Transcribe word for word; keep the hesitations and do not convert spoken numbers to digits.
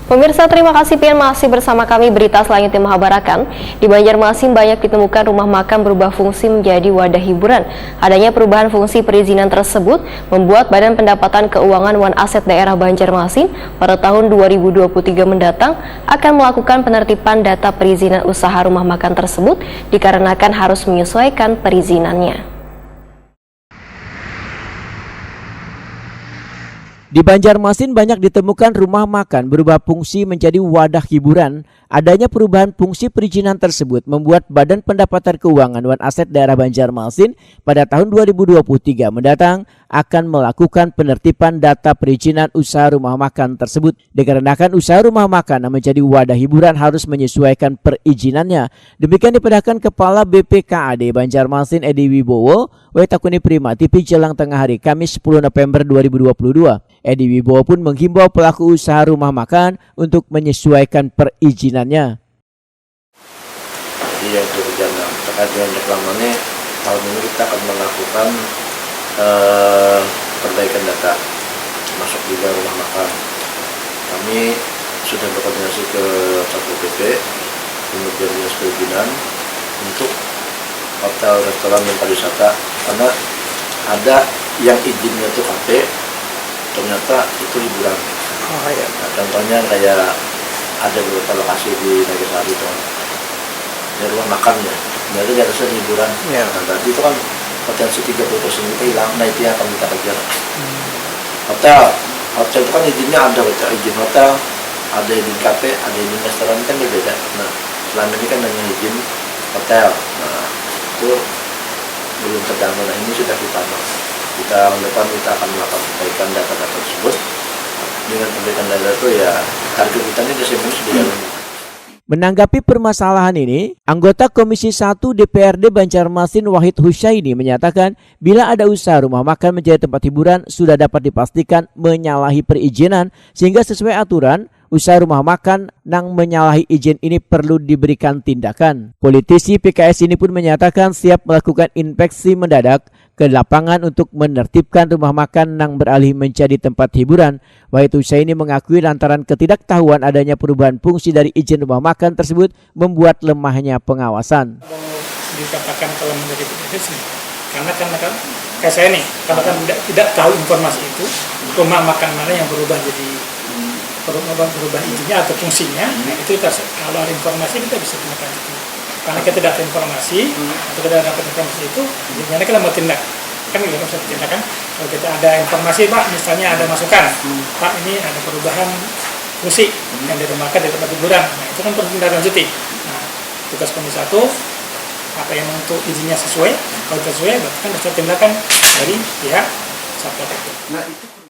Pemirsa, terima kasih pian masih bersama kami. Berita selanjutnya menghabarakan, di Banjarmasin banyak ditemukan rumah makan berubah fungsi menjadi wadah hiburan. Adanya perubahan fungsi perizinan tersebut membuat Badan Pendapatan Keuangan wan Aset Daerah Banjarmasin pada tahun dua ribu dua puluh tiga mendatang akan melakukan penertiban data perizinan usaha rumah makan tersebut dikarenakan harus menyesuaikan perizinannya. Di Banjarmasin banyak ditemukan rumah makan berubah fungsi menjadi wadah hiburan. Adanya perubahan fungsi perizinan tersebut membuat Badan Pendapatan Keuangan wan Aset Daerah Banjarmasin pada tahun dua ribu dua puluh tiga mendatang akan melakukan penertiban data perizinan usaha rumah makan tersebut. Dikarenakan usaha rumah makan yang menjadi wadah hiburan harus menyesuaikan perizinannya. Demikian dipadahkan Kepala B P K A D Banjarmasin Edi Wibowo, Waitakuni Prima T V Jelang Tengah Hari, Kamis sepuluh November dua ribu dua puluh dua. Edi Wibowo pun menghimbau pelaku usaha rumah makan untuk menyesuaikan perizinannya. Jadi yang untuk rencana terkait dengan reklame ini, tahun ini kita akan melakukan eh, perbaikan data, termasuk juga rumah makan. Kami sudah berkoordinasi ke Satpol P P, kemudian Dinas Perizinan untuk hotel, restoran, dan pariwisata, karena ada yang izinnya itu kafe, ternyata itu hiburan. Oh ya. Nah, contohnya kayak ada beberapa lokasi di Nagasari itu, ya, rumah makan ya, ternyata di atasnya hiburan. Ya. Nah, berarti itu kan potensi tiga puluh persen kita hilang. Nah, itu yang akan kita kejar. Hotel, hotel itu kan izinnya ada, hotel, izin hotel, ada izin kafe, ada izin restoran, kan berbeda. Nah, selama ini kan hanya izin hotel. Nah, itu belum terjangkau. Nah, ini sudah kita kita tahun depan kita akan melakukan perbaikan data-data tersebut. Dengan perbaikan data itu, ya, target kita ini desember sudah jalan. Menanggapi permasalahan ini, anggota Komisi satu D P R D Banjarmasin Wahid Husyaini menyatakan bila ada usaha rumah makan menjadi tempat hiburan sudah dapat dipastikan menyalahi perizinan sehingga sesuai aturan, usaha rumah makan nang menyalahi izin ini perlu diberikan tindakan. Politisi P K S ini pun menyatakan siap melakukan inspeksi mendadak ke lapangan untuk menertibkan rumah makan nang beralih menjadi tempat hiburan. Wahid Husyaini mengakui lantaran ketidaktahuan adanya perubahan fungsi dari izin rumah makan tersebut membuat lemahnya pengawasan. Dikatakan telah menjadi defisit karena karena kan kayak saya nih, kalau kan tidak tidak tahu informasi itu, rumah makan mana yang berubah jadi berubah berubah izinnya atau fungsinya, nah itu kita kalau ada informasi kita bisa tindak lanjuti. Karena kita tidak ada informasi atau kita dapat informasi itu, biasanya kita mau tindak, kan kita bisa tindakan. Kalau kita ada informasi, Pak, misalnya ada masukan, Pak, ini ada perubahan fungsi yang dirumahkan dari tempat hiburan, nah itu kan perlu tindak lanjuti. Nah, tugas Komisi satu, apa yang untuk izinnya sesuai, kalau tidak sesuai berarti kan harus ada tindakan dari pihak Satpol P P. Nah itu